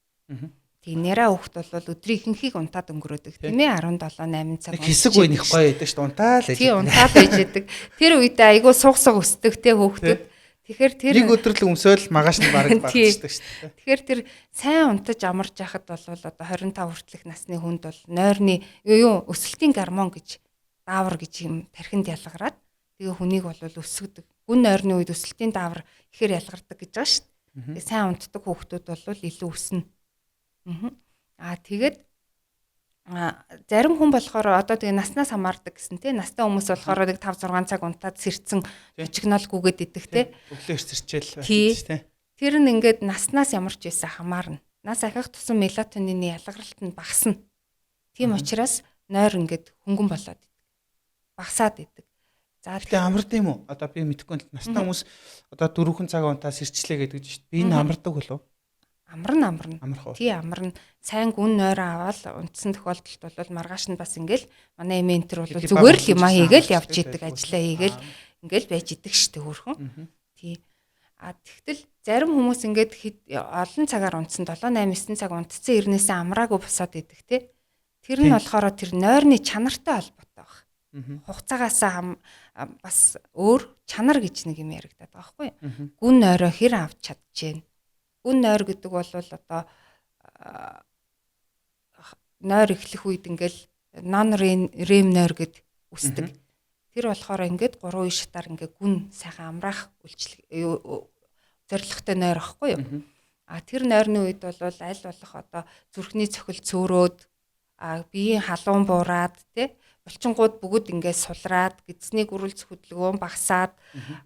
Тийм, нэраа хүүхд бол өдрийн ихэнхийг унтаад өнгөрөөдөг, тийм ээ, 17 8 цаг. Нэг хэсэг үе нэг гоё байдаг шүү дээ, унтаал байж. Тийм, унтаал байж байдаг. Тэр үедээ айгүй суг суг өсдөг те хүүхдүүд. Тэгэхээр тэр нэг өдөр л өмсөөл магаш нь бараг багтчихдаг шүү дээ. Тэгэхээр тэр сайн унтаж амарч яхад бол одоо 25 хүртэлх насны хүнд бол нойрны юу өсөлтийн гормон гэж даавар гэж юм тархинд ялгараад тэгээ хүнийг бол өсгөдөг. Гүн нойрны үед өсөлтийн даавар ихээр ялгардаг гэж байгаа шүү дээ. Тэгээ сайн унтдаг хүүхдүүд бол илүү өснө. Аа тэгээд зарим хүн болохоор одоо тэгээ наснаас хамаардаг гэсэн тий. Настай хүмүүс болохоор нэг 5 6 цаг унтаад сэрцэн бочигнол гүгээд идэх тий. Өглөө сэрчээл байх тий. Тэр нь ингээд наснаас ямар ч байсан хамаарна. Нас ахих тусам мелатонины ялгаралт нь багасна. Тийм учраас нойр ингээд хөнгөн болоод идэг. Багасаад идэг. За гэтээ амард юм уу? Одоо би мэдэхгүй л настай хүмүүс одоо 4 цаг унтаа сэрчлээ гэдэг чинь би энэ амардаг болов? Амарна амарна. Тий, амарна. Сайн гүн нойроо аваад унтсан тохиолдолд бол маргааш нь бас ингээл манай ментор бол зүгээр л юмаа хийгээл явж идэг, ажиллаа хийгээл ингээл байж идэг штэ хөөрхөн. Тий. А тэгтэл зарим хүмүүс ингээд олон цагаар унтсан 7 8 9 цаг унтцсан ирнээсээ амраагүй босоод идэг тий. Тэр нь болохоор тэр нойрны чанартай холбоотой баг. Хугацаагаасаа бас өөр чанар гэж нэг юм яригадаад байгаа байхгүй. Гүн нойроо хэр авч чадчихээн. Гүн нойр гэдэг бол одоо нойр эхлэх үед ингээл non REM нойр гэд үсдэг. Тэр болохоор ингээд 3 үе шатаар ингээд гүн сайхан амраах үйлчлэг зорилготой нойр ахгүй юу? А тэр нойрны үед бол аль болох одоо зүрхний цохил цөөрөөд, биеийн халуун буураад, тий, булчингууд бүгд ингээд сулраад, гидсний гөрүүлц хөдөлгөөн багасаад,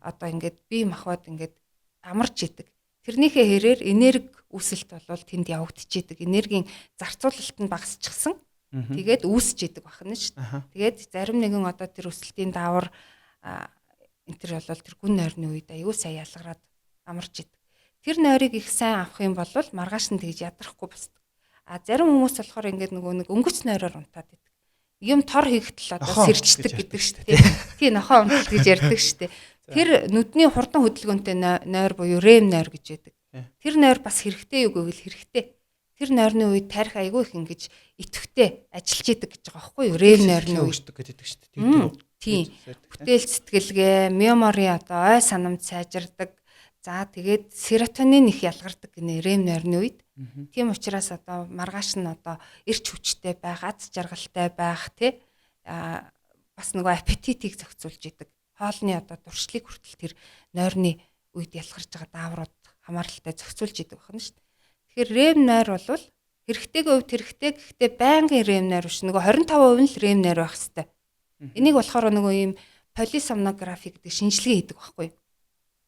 одоо ингээд бие махбод ингээд амарч идэг. Тэрнийхээ хэрээр энерги үүсэлт бол тэнд явагдчихэдэг. Энергийн зарцуулалт нь багасчихсан. Тэгээд үүсэж идэг байна шүү дээ. Тэгээд зарим нэгэн одоо тэр өсөлтийн даавар энэ төр бол тэр гүн нойрны үед аюул сайн ялгараад амарч идэг. Тэр нойрыг их сайн авах юм бол маргааш нь тэгж ядрахгүй босдог. А зарим хүмүүс болохоор ингээд нөгөө нэг өнгөц нойроор унтаад идэг. Юм тор хийгтэл одоо сэрчдэг гэдэг шүү дээ. Тий, нохоо унталт гэж ярьдаг шүү дээ. Тэр нүдний хурдан хөдөлгөөнтэй нойр буюу рэм нойр гэж байдаг. Тэр нойр бас хэрэгтэй юу гэвэл хэрэгтэй. Тэр нойрны үед тарих айгүй их ингэж идэвхтэй ажиллаж идэг гэж байгаа байхгүй юу? Рэм нойрны үед гэдэг шүү дээ. Тийм. Бүтээл сэтгэлгээ, мемори одоо ой санамж сайжирдаг. За тэгээд серотонин их ялгардаг гинэ рэм нойрны үед. Тийм учраас одоо маргааш нь одоо эрч хүчтэй байх, аз жаргалтай байх, тий, бас нөгөө аппетитийг зохицуулж идэг. Хоолны одоо дуршлыг хүртэл тэр нойрны үед ялгарч байгаа дааврууд хамааралтай зохицуулж идэг байна шүү дээ. Тэгэхээр рэм нойр бол хэрэгтэйгээ хувьд хэрэгтэй, гэхдээ байнгын рэм нойр биш, нөгөө 25% нь л рэм нойр байх хэвээр. Энийг болохоор нөгөө ийм полисомнографи гэдэг шинжилгээ хийдэг байхгүй юу?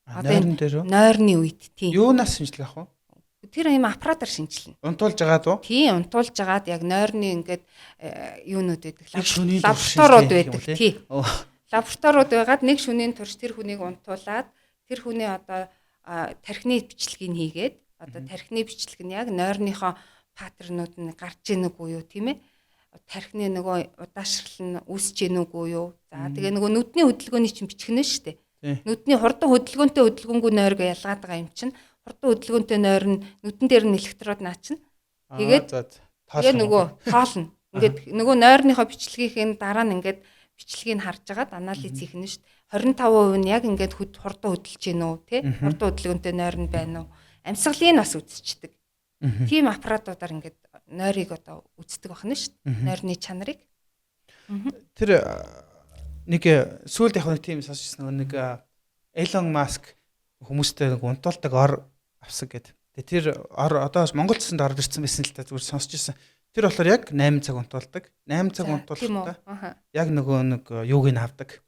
Одоо нойрон дээр үү? Нойрны үед тийм. Юунаас шинжилгээ авах вэ? Тэр ийм аппаратаар шинжилнэ. Унтуулж агаад уу? Тийм, унтуулж агаад яг нойрны ингээд юунууд байдаг. Лабораториуд байдаг. Тийм. Лабораториуд байгаад нэг шөнийн турш тэр хүнийг унтуулад тэр хүний одоо тархины бичлэгийг хийгээд одоо тархины бичлэг нь яг нойрныхоо паттернууд нь гарч ийн үгүй юу, тийм ээ? Тархины нөгөө удаашрал нь үүсэж ийн үгүй юу? За тэгээ нөгөө нүдний хөдөлгөөний чинь бичих нэ шүү дээ. Нүдний хурдан хөдөлгөөнтэй хөдөлгөөнгүй нойрог ялгаад байгаа юм чинь хурдан хөдөлгөөнтэй нойр нь нүдэн дээр нь электрод наачна. Тэгээд тэгээ нөгөө тоолно. Ингээд нөгөө нойрныхоо бичлэгийн дараа нь ингээд бичлэгийг харж агаад анализ хийх нь шүү дээ. 25% нь яг ингээд хурдан хөдөлж гин үү, тий? Хурдан хөдөлгөөнтэй нойр нь байна уу? Амьсгалыг бас үзчихдэг. Тийм аппаратуудаар ингээд нойрыг одоо үздэг байна шүү дээ. Нойрны чанарыг. Тэр нэг сүүлд яг нэг тийм сонсчихсан нэг Elon Musk хүмүүстэй нэг унтуулдаг ор авсан гэдэг. Тэгээ тэр ор одоо Монгол төсөнд орж ирсэн байсан л та, зүгээр сонсч ирсэн. Тэр болохоор яг 8 цаг унтуулдаг. 8 цаг унтуулахдаа яг нөгөө нэг юуг нь авдаг.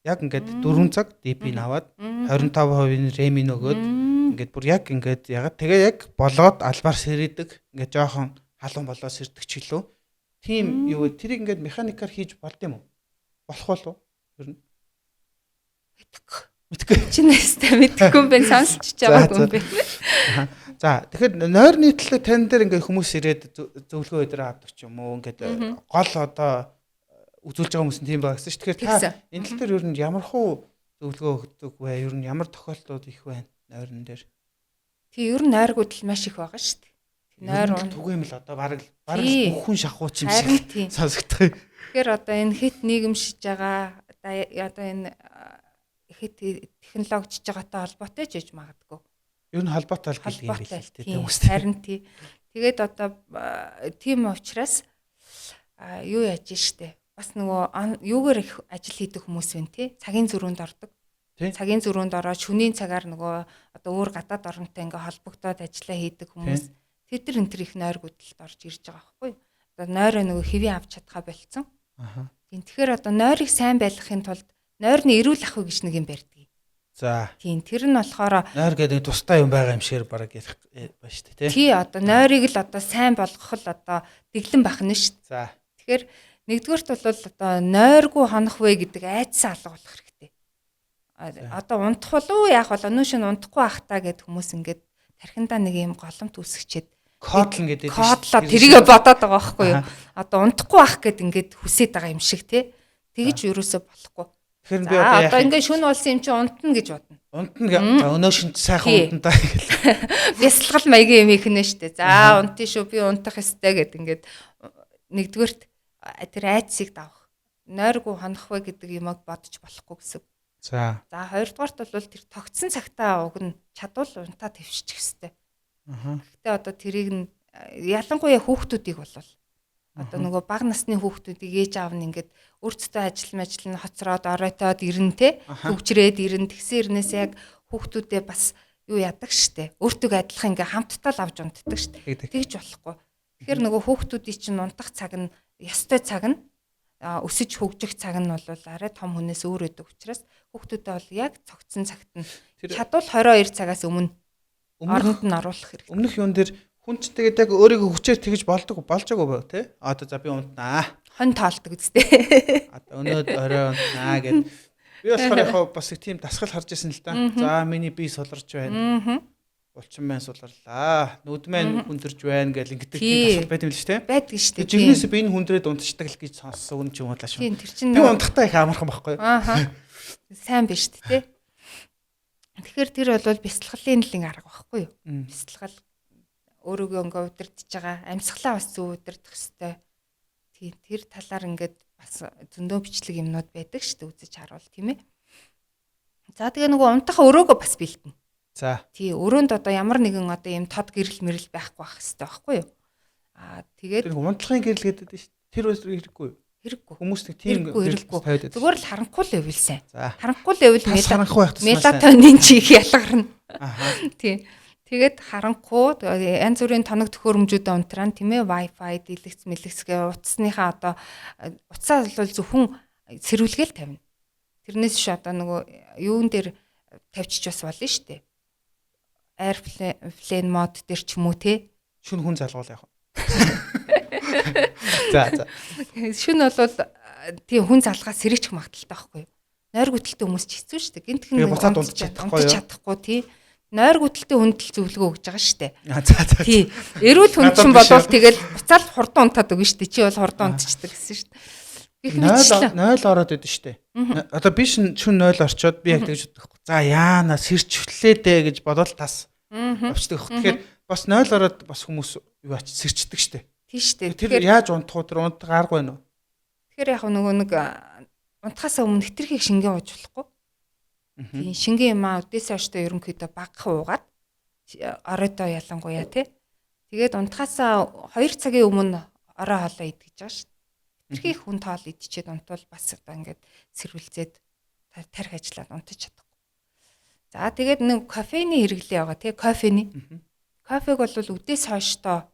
Яг ингээд 4 цаг DP-н аваад 25% REM-ийг өгөөд ингээд бүр яг ингээд ягаад тэгээ яг болоод албаар сэрээдэг. Ингээд жоохон халуун болоо сэрдэг ч гэлөө. Тийм юу тэрийг ингээд механикаар хийж болд юм уу? Болох болов ер нь? Мэдгүй. Мэдгүй. Чи нэстэй мэдгүй юм байна. Сонсч байгаагүй юм байна. За тэгэхээр нойрны талаар тань дээр ингээд хүмүүс ирээд зөвлөгөө өдрөө авдаг ч юм уу, ингээд гол одоо үзүүлж байгаа хүмүүс нь тийм байгаа гэсэн ш. Тэгэхээр та энэ тал дээр ер нь ямар хуу зөвлөгөө өгдөг вэ? Ер нь ямар тохиолдлууд их байна нойрон дээр? Тий, ер нь нойргууд л маш их байгаа шүү дээ. Нойр түгээмэл одоо бараг бүх хүн шахууч юм шиг сонсогдох. Тэгэхээр одоо энэ хэд нийгэмшиж байгаа, одоо энэ хэд технологичж байгаатай холбоотой ч гэж магадгүй. Ер нь холбоотой л гэдэг юм байл л дээ. Харин тий. Тэгээд одоо тийм учраас юу яаж штэ. Бас нөгөө юугаар их ажил хийдэг хүмүүс байна тий. Цагийн зөрүүнд ордог. Цагийн зөрүүнд ороод шөнийн цагаар нөгөө одоо өөр гадаад оронтой ингээ холбогдоод ажиллаа хийдэг хүмүүс. Тэд нар энэ төр их нойргүйдэлд орж ирж байгаа байхгүй юу? Одоо нойроо нөгөө хэвийн авч чадхаа болцсон. Тийм, тэгэхээр одоо нойрыг сайн байлгахын тулд нойрны эрүүл ах гэж нэг юм барьдаг. За. Тийм, тэр нь болохоор нойр гэдэг тустай юм байгаа юм шигээр бараг ярих ба шүү дээ, тий. Тий, одоо нойрыг л одоо сайн болгох л одоо дэглэн бах нь шүү дээ. За. Тэгэхээр нэгдүгээрт бол одоо нойргүй хонох вэ гэдэг айдсаа алга болох хэрэгтэй. Одоо унтах болов уу яах бол өнөө шин унтахгүй ах та гэд хүмүүс ингээд тархиндаа нэг юм голомт үүсгэчихэд кодлон гэдэг кодлоо тэрийгэ бодоод байгаа байхгүй юу? Одоо унтахгүй ах гэд ингээд хүсээд байгаа юм шиг тий. Тэгэж юусоо болохгүй. Тэгэхээр би одоо одоо ингээд шөнө болсон юм чи унтна гэж бодно. Унтна. За өнөө шөнө сайхан унтна та гэл. Бясалгал маягийн юм ихнэ штэ. За унтын шүү, би унтах ёстой гэд ингээд нэгдүгээрт тэр айдсыг давах. Нойргүй хонох вэ гэдэг юмыг бодож болохгүй гэсэн. За. За хоёрдугаарт бол тэр тогтсон цагтаа уг нь чадвал унтаа твшчих ёстой. Гэхдээ одоо тэрийг нь ялангуяа хүүхдүүдийг бол Одоо нөгөө бага насны хүүхдүүдийг ээж аав нь ингээд өөрсдөө ажил мажил нь хоцроод оройтоод ирнэ те, төвчрээд ирнэ. Тэгсэн ирнээс яг хүүхдүүдээ бас юу яадаг штэ. Өөртөө адилхан ингээ хамтдаа л авч унтдаг штэ. Тэгж болохгүй. Тэгэхээр нөгөө хүүхдүүдийн чинь унтах цаг нь ёстой цаг нь өсөж хөгжих цаг нь бол арай том хүнээс өөр өгдөг учраас хүүхдүүдэд бол яг цогцсон цагт нь чадвал 22 цагаас өмнө оронд нь оруулах хэрэгтэй. Өмнөх юун дээр хүн ч тэгээд яг өөрийгөө хүчээр тэгж болдог болж байгаагүй бо тий. Одоо за би унтнаа. Хон тоолдог үстэй. Одоо өнөө орой унтнаа гэд. Би болохоор яг бас их тийм дасгал харж ирсэн л да. За миний бие суларч байна. Булчин маань суларлаа. Нүд маань хүндэрж байна гэл ингэдэг тийм дасгал байт юм л шүү дээ. Байдаг шүү дээ. Жигнэс би энэ хүндрээд унтчихдаг л гэж сонссон үн ч юм уу лаа шүү. Тийм тэр чинь би унтахтаа их амархан байхгүй. Ааха. Сайн биш үү те. Тэгэхээр тэр бол бясалгалын нэг арга байхгүй юу? Бясалгал өөрийгөө ингээ удирдах байгаа. Амьсгалаа бас зөв удирдах хэвээр. Тийм тэр талаар ингээд бас зөндөө бичлэг юмнууд байдаг шүү дээ, үзэж харуул тийм ээ. За тэгээ нөгөө унтах өрөөгөө бас бэлтэнэ. За. Тий, өрөөнд одоо ямар нэгэн одоо ийм тод гэрэл мэрэл байхгүй байх хэвээр байхгүй юу? Аа тэгээд тэр унтлахын гэрэл гэдэг нь шүү дээ. Тэр бас хэрэггүй юу? Хэрэггүй. Хүмүүс нэг тийм хэрэггүй. Зүгээр л харанхуй л байвал сайн. Харанхуй л байвал мелатонин чи их ялгарна. Аа. Тий. Тэгээд харанхуй янз бүрийн тоног төхөөрөмжүүдээ унтраан тийм ээ, Wi-Fi дэлгэц мэлгэцгээ утасныхаа одоо утсаа бол зөвхөн сэрүүлгээл тавина. Тэрнээс биш одоо нөгөө юун дээр тавьчих бас болно шүү дээ. Airplane mode дээр ч юм уу те. Шүн хүн залгуул яах вэ? За за. Шүн бол тийм хүн залгаа сэрэгчих магадaltaй байхгүй юу? Нойргүйдэлтэй хүмүүс ч хэцүү шүү дээ. Гинтхэн буцаад унтчих чадахгүй тий. Нойргүйдэлтэй хүнд л зөвлөгөө өгж байгаа шүү дээ. За за. Тий. Эрүүл хүн чинь болвол тэгэл буцаал хурдан унтаад өгнө шүү дээ. Чи бол хурдан унтчихдаг гэсэн шүү дээ. 0 ороод идэв шүү дээ. Одоо би шүн 0 орчоод би яг тэгж бодох. За яана сэрчвлээ дээ гэж бодоод тас авчдаг. Тэгэхээр бас 0 ороод бас хүмүүс юу ач сэрчдэг шүү дээ. Тийм шүү дээ. Тэр яаж унтах уу? Тэр унтах арга байна уу? Тэгэхээр яг нөгөө нэг унтахаас өмнө хэтэрхийг шингэн ууж болохгүй. Тийм шингэн юм аа өдөөс хойштой ерөнхийдөө багахан уугаад оройтоо ялангуяа тий. Тэгээд унтахаасаа 2 цагийн өмнө орой хоолоо идэж байгаа шүү дээ. Хэтэрхий хүн тоол идчихэд унтвал бас одоо ингээд сэрвэлзээд тарих ажиллаад унтаж чадахгүй. За тэгээд нэг кофений хэрэглээ байгаа тий, кофений. Кофег бол өдөөс хойштой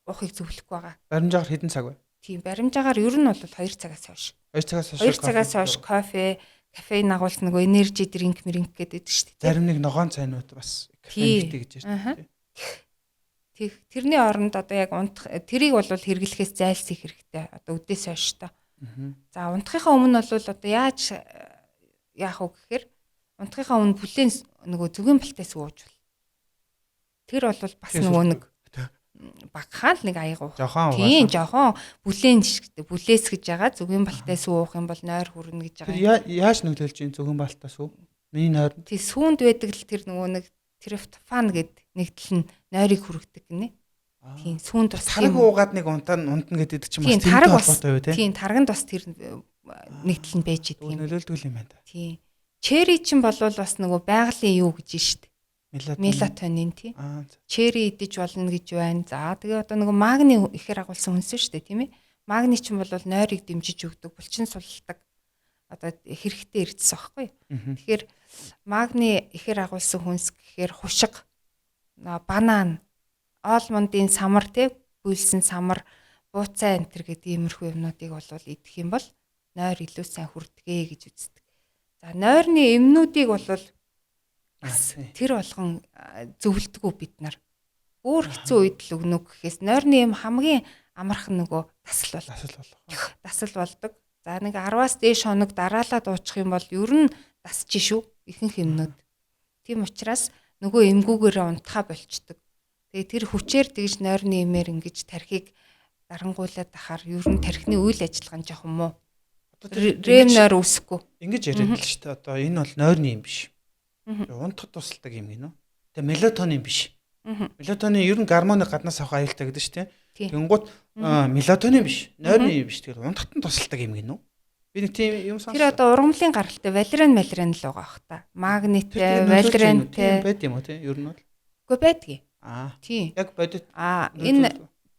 уухыг зөвлөхгүй байгаа. Баримжаагаар хэдэн цаг вэ? Тийм, баримжаагаар ер нь бол 2 цагаас хойш. 2 цагаас хойш. 2 цагаас хойш кофе, кофеин агуулсан нөгөө энержи дринк мэринк гэдэг шүү дээ. Зарим нэг ногоон цайнууд бас кофеин гэдэг гэж ярьдаг тий. Тэрний оронд одоо яг унтах тэрийг бол хэрэглэхээс зайлсхийх хэрэгтэй. Одоо өдөөс хойш та. За унтахынхаа өмнө бол одоо яаж яах вэ гэхээр унтахынхаа өмнө бүлээн нөгөө зүгийн балтай сүү ууж бол. Тэр бол бас нөгөө нэг багахан л нэг аяг уух. Тийм, жохон бүлээн шигтэй. Бүлээс гэж байгаа зүгийн балтай сүү уух юм бол нойр хүрнэ гэж байгаа. Тэр яаж нөлөөлж юм зүгийн балтай сүү? Миний нойр. Тий, сүүнд байдаг л тэр нөгөө нэг триптофан гэд нэгдэл нь нойрыг хүргэдэг гинэ. Тийм, сүүнд бас тараг уугаад нэг унтана гэдэг чинь бас тэрнтэй холбоотой юу те? Тийм, тарагнд бас тэр нэгдэл нь байж идэг юм. Нөлөөлдөг юм байна та. Тийм. Черри чинь болвол бас нөгөө байгалийн юу гэж штт. Мелатонин тий. Черри идэж болно гэж байна. За тэгээ одоо нөгөө магний ихээр агуулсан хүнс шүү дээ тийм ээ. Магний чинь бол нойрыг дэмжиж өгдөг, булчин сулладаг. Одоо хэрэгтэй эрдэс аахгүй. Тэгэхээр магний ихээр агуулсан хүнс гэхээр хушиг, банан, алмондын самар тий, бүйлсэн самар, бууцай энэ төр гэдэг иймэрхүү юмнуудыг бол идэх юм бол нойр илүү сайн хүрдэгэ гэж үздэг. За нойрны эмнүүдийг бол тэр болгон зөвлөдгөө бид нар. Өөр хэцүү үед л өгнө гэхээс нойрны эм хамгийн амархан нөгөө тасал бол. Тасал болдог. За нэг 10-аас дээш хоног дараалаад уучих юм бол ер нь дасч шүү ихэнх эмнүүд. Тийм учраас нөгөө эмгүүгээрээ унтахаа болчдөг. Тэгээ тэр хүчээр тэгж нойрны эмээр ингэж тархийг дарангуйлаад ахаар ер нь тархины үйл ажиллагаа нь жоохон муу. Рэм нойр үүсэхгүй. Ингэж яриад л шүү дээ. Одоо энэ бол нойрны эм биш. Унтахад тусалдаг юм гинөө. Тэгээ мелатонин биш. Мелатонин ер нь гормоныг гаднаас авах аюултай гэдэг шүү дээ. Тэнгуут мелатонин биш, нойрны юм биш. Тэгэхээр унтахад нь тусалдаг юм гинөө. Би нэг тийм юм сонссон. Тэр одоо ургамлын гаралтай валеран малеран л байгаа бах та. Магнитай, валерантай байд юм уу те? Ер нь бол. Үгүй байдгийг. Аа. Тийм. Яг бодит. Аа энэ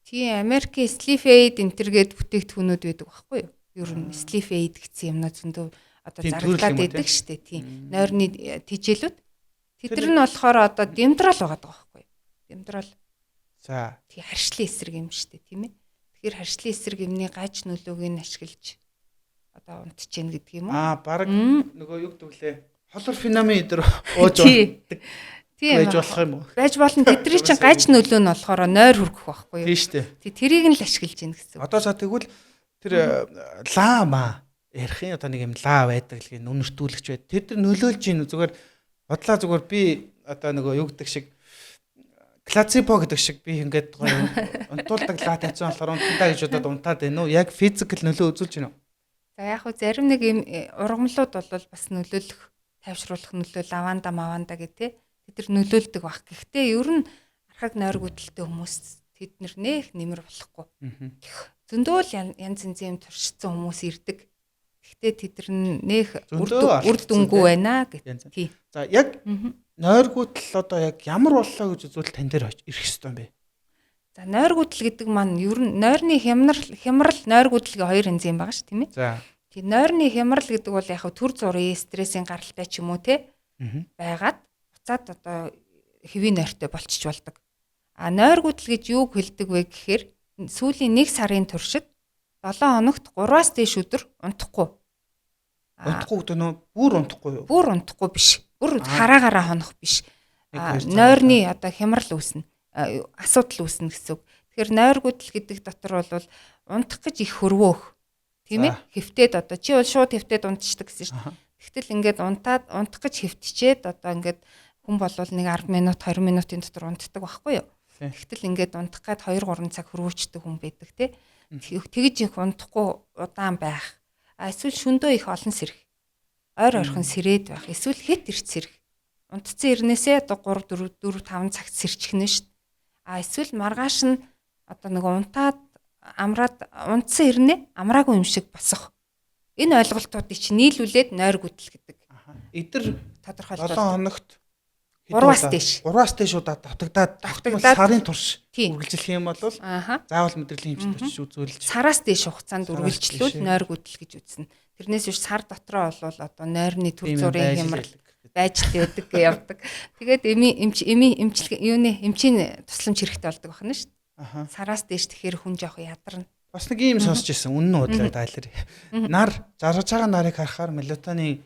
Тийм, Америкийн Sleep Aid энэ гээд бүтээгдэхүүнүүд байдаг байхгүй юу? Ер нь Sleep Aid гэсэн юмнууд зөндөө одоо зарагдаад байдаг шүү дээ. Тийм. Нойрны тижээлүүд. Тэд нар нь болохоор одоо демдрал байгаа байхгүй юу? Демдрал. За. Тийм, харшлын эсрэг юм шүү дээ, тийм ээ. Тэгэхээр харшлын эсрэг юмны гаж нөлөөг нь ашиглаж одоо унтж гин гэдэг юм уу? Аа, баг нөгөө юу гэдэг лээ? Холор феномен өдр ууж унтдаг. Тийм. Байж болох юм уу? Байж болно. Тэдний чинь гаж нөлөө нь болохоор нойр хүргэх байхгүй юу? Тийм шүү дээ. Тий, тэрийг нь л ашиглаж гин гэсэн. Одоо за тэгвэл тэр лаама ярих юм одоо нэг юм лаа байдаг л гин үнэртүүлэгч байд. Тэд нар нөлөөлж гин зүгээр бодлаа зүгээр би одоо нөгөө юу гэдэг шиг плацебо гэдэг шиг би ингээд гоё унтуулдаг лаа тавьсан болохоор унтандаа гэж бодоод унтаад байна уу? Яг физикал нөлөө үзүүлж байна уу? За яг хөө зарим нэг юм ургамлууд бол бас нөлөөлөх, тайвшруулах нөлөө лаванда маванда гэх тээ. Тэд нар нөлөөлдөг баг. Гэхдээ ер нь архаг нойргүйдэлтэй хүмүүс тэд нар нэх нэмэр болохгүй. Зөндөө л янз янзын юм туршицсан хүмүүс ирдэг. Гэхдээ тэд нар нэх үр дүнгүй байна гэх. Тий. За яг нойргүйдэл одоо яг ямар боллоо гэж үзвэл тань дээр ирэх ёстой юм бэ? За нойргүйдэл гэдэг маань ер нь нойрны хямрал нойргүйдэл гэ хоёр янз юм байгаа ш, тийм ээ. За. Тий, нойрны хямрал гэдэг бол яг төр зургийн стрессийн гаралтай ч юм уу те байгаад буцаад одоо хэвийн нойртой болчих болдог. А нойргүйдэл гэж юуг хэлдэг вэ гэхээр сүүлийн 1 сарын туршид 7 хоногт 3-аас дээш өдөр унтахгүй. Унтахгүй гэдэг нь бүр унтахгүй юу? Бүр унтахгүй биш. Бүр хараагаараа хонох биш. Нойрны одоо хямрал үүснэ. Асуудал үүснэ гэсэн үг. Тэгэхээр нойргүйдэл гэдэг дотор бол унтах гэж их хөрвөөх. Тийм ээ? Хэвтээд одоо чи бол шууд хэвтээд унтчихдаг гэсэн шүү дээ. Тэгтэл ингээд унтаад унтах гэж хэвтчихэд одоо ингээд хүн болвол нэг 10 минут 20 минутын дотор унтдаг байхгүй юу? Тэгтэл ингээд унтах гад 2-3 цаг хөрвөөчдөг хүн байдаг тий. Тэгж их унтахгүй удаан байх. А эсвэл шөндөө их олон сэрэх. Ойр ойрхон сэрээд байх. Эсвэл хэд эрт сэрэх. Унтцсан ирнээсээ одоо 3 4 4 5 цагт сэрчих нэ шүү дээ. А эсвэл маргааш нь одоо нэг унтаад амраад унтсан ирнэ амраагүй юм шиг босох. Энэ ойлголтуудыг чи нийлүүлээд нойргүйдэл гэдэг. Эдэр тодорхойлолт 7 хоногт 3-аас дээш. 3-аас дээш удаа давтагдаад сарын турш үргэлжлэх юм бол заавал мэдрэлийн эмчилт очиж үзүүлж сараас дээш хугацаанд үргэлжлүүл нойргүйдэл гэж үзнэ. Тэрнээс биш сар дотроо бол одоо нойрны төр зүрийн хямрал байж л байдаг гэ явдаг. Тэгээд эмчилгээ юуны эмчийн тусламж хэрэгтэй болдог байна шүү дээ. Сараас дээш тэгэхээр хүн жоох ядарна. Бас нэг ийм сонсч ирсэн. Үнэн нь удлаа тайлэр. Нар жаргаж байгаа нарыг харахаар мелатонин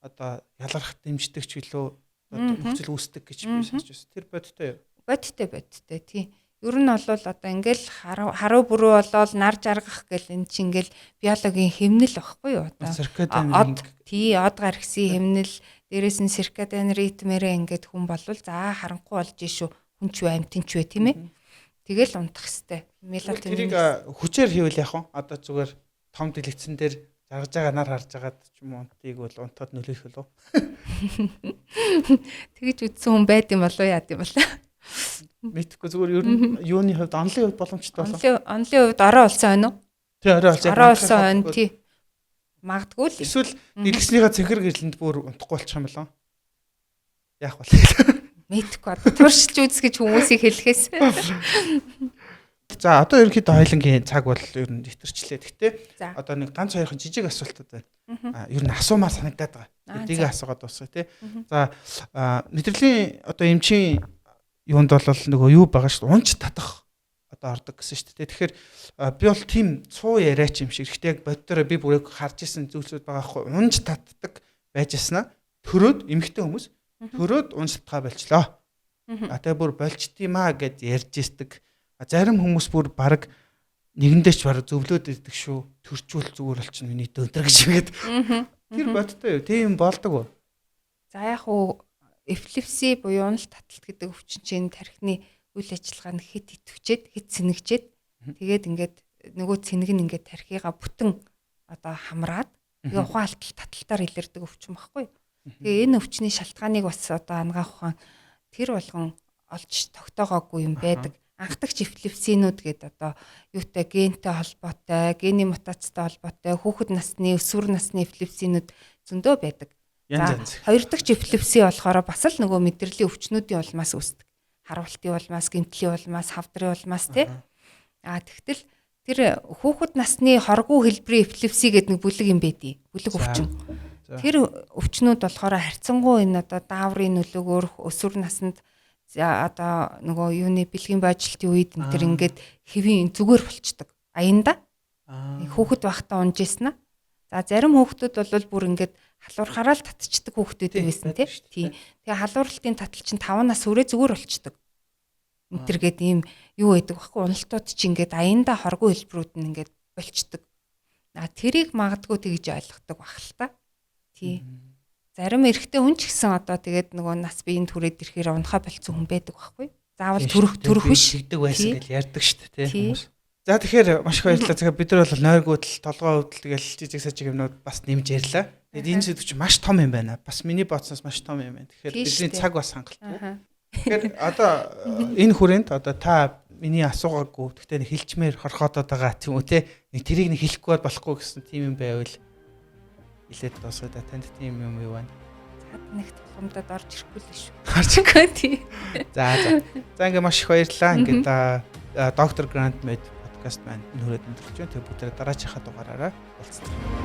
одоо ялгарх дэмждэг ч билүү нөхцөл үүсдэг гэж би сонсч байсан. Тэр бодтой юу? Бодтой тий. Ер нь бол одоо ингээл харуу бүрүү болоод нар жаргах гэл эн чинь ингээл биологийн хэмнэл багхгүй юу одоо. Циркадиан тий, од гаргасан хэмнэл, дээрээс нь циркадиан ритмээрээ ингээд хүн болвол за харанхуй болж шүү. Хүн ч вэ, амьтан ч вэ тийм ээ. Тэгэл унтах хэвээр. Мелатонин тэрийг хүчээр хийвэл яах вэ? Одоо зүгээр том дэлгэцэн дээр жаргаж байгаа нар харж байгаад ч юм уу унтыг бол унтаад нөлөөлөх болов. Тэгэж үтсэн хүн байд юм болов яад юм бол. Мэдхгүй зүгээр ер нь юуны хувьд онлын хувьд боломжтой болов. Онлын хувьд орой болсон хойно уу? Тий, орой болсон. Орой болсон хойно тий. Магадгүй л. Эсвэл дэлгэснийхаа цэнхэр гэрлэнд бүр унтахгүй болчих юм болов. Яах вэ? Мэдхгүй одоо туршилж үзэх гэж хүмүүсийг хэлэхээс. За одоо ерөнхийдөө хоёлынгийн цаг бол ер нь итэрчлээ. Гэхдээ одоо нэг ганц хоёрхан жижиг асуултууд байна. Ер нь асуумаар санагдаад байгаа. Эдийг асуугаад дуусгая тий. За мэдрэлийн одоо эмчийн юунд бол нөгөө юу байгаа шүү дээ. Унч татах одоо ордог гэсэн шүү дээ. Тэгэхээр би бол тийм цуу яриач юм шиг. Гэхдээ яг боддороо би бүр яг харж исэн зүйлсүүд байгаа хгүй. Унж татдаг байж яснаа төрөөд эмэгтэй хүмүүс төрөөд унж татгаа болчлоо. А тэгээ бүр болчдгиймаа гэд ярьж истэг. Зарим хүмүүс бүр баг нэгэндээ ч бараг зөвлөөд ирдэг шүү. Төрчүүл зүгээр болчихно миний дөнтөр гэж үгээд. Тэр бодтой юу? Тийм болдог уу? За яг уу эпилепси буюу унал таталт гэдэг өвчин чинь тархины үйл ажиллагаа нь хэд идэвчээд, хэд цэнэгчээд тэгээд ингээд нөгөө цэнэг нь ингээд тархигаа бүтэн одоо хамраад тэгээ ухаан алдалт таталтаар илэрдэг өвчин багхгүй юу? Тэгээ энэ өвчний шалтгааныг бас одоо ангаах ухаан тэр болгон олж тогтоогоогүй юм байдаг. Анхдагч эпилепсинүүд гэдэг одоо юутай гентэй холбоотой, гений мутацтай холбоотой, хүүхэд насны, өсвөр насны эпилепсинүүд зөндөө байдаг. Янз янз. Хоёр дахь эпилепси болохоор бас л нөгөө мэдрэлийн өвчнүүдийн улмаас үүсдэг. Харуултын улмаас, гэмтлийн улмаас, хавдрын улмаас тий. А тэгтэл тэр хүүхэд насны хоргүй хэлбэрийн эпилепси гэдэг нэг бүлэг юм байдий. Бүлэг өвчин. Тэр өвчнүүд болохоор харьцангуй энэ одоо дааврын нөлөөгөөр өсвөр наснд одоо нөгөө юуны бэлгийн боожлтын үед энэ тэр ингээд хэвийн зүгээр болчдөг. Аянда. Хүүхэд байхдаа унж ийсэн. За зарим хүүхдүүд бол бүр ингээд халуурхаараа л татчихдаг хүүхдүүд байсан тий. Тэгээ халууралтын татал чинь 5 нас хүрээ зүгээр болчдөг. Энэ төр гээд ийм юу байдаг байхгүй, уналтууд чи ингээд аянда хоргүй хэлбэрүүд нь ингээд болчдөг. А тэрийг магадгүй тэгж ойлгодог байх л та. Тий. Зарим эрэгтэй хүн ч гэсэн одоо тэгээд нөгөө нас биеийн түрээд ирэхээр унахаа болцсон хүн байдаг байхгүй. Заавал төрөх биш. Тэгдэг байсан гэж ярьдаг шүү дээ тий хүмүүс. За тэгэхээр маш их баярлалаа. Тэгэхээр бид нар бол нойргүйдэл, толгой өвдөл тэгэл жижиг сажиг юмнууд бас нэмж ярьлаа. Тэгээд энэ сэдв чинь маш том юм байна. Бас миний бодсоноос маш том юм байна. Тэгэхээр бидний цаг бас хангалтгүй. Тэгэхээр одоо энэ хүрээнд одоо та миний асуугаагүй гэхдээ нэг хэлчмээр хорхоодод байгаа тийм үү те нэг тэрийг нэг хэлэхгүй бол болохгүй гэсэн тийм юм байвал хэлээд дуусгая да. Танд тийм юм юу байна? За нэг тулгамдад орж ирэхгүй л шүү. Орж ирэхгүй тий. За за. За ингээ маш их баярлалаа. Ингээд Доктор Гранд Мед подкаст маань энэ хүрээд өндөрлөж байна. Тэгээ бүгдээ дараачихаа дугаараараа уулзъя.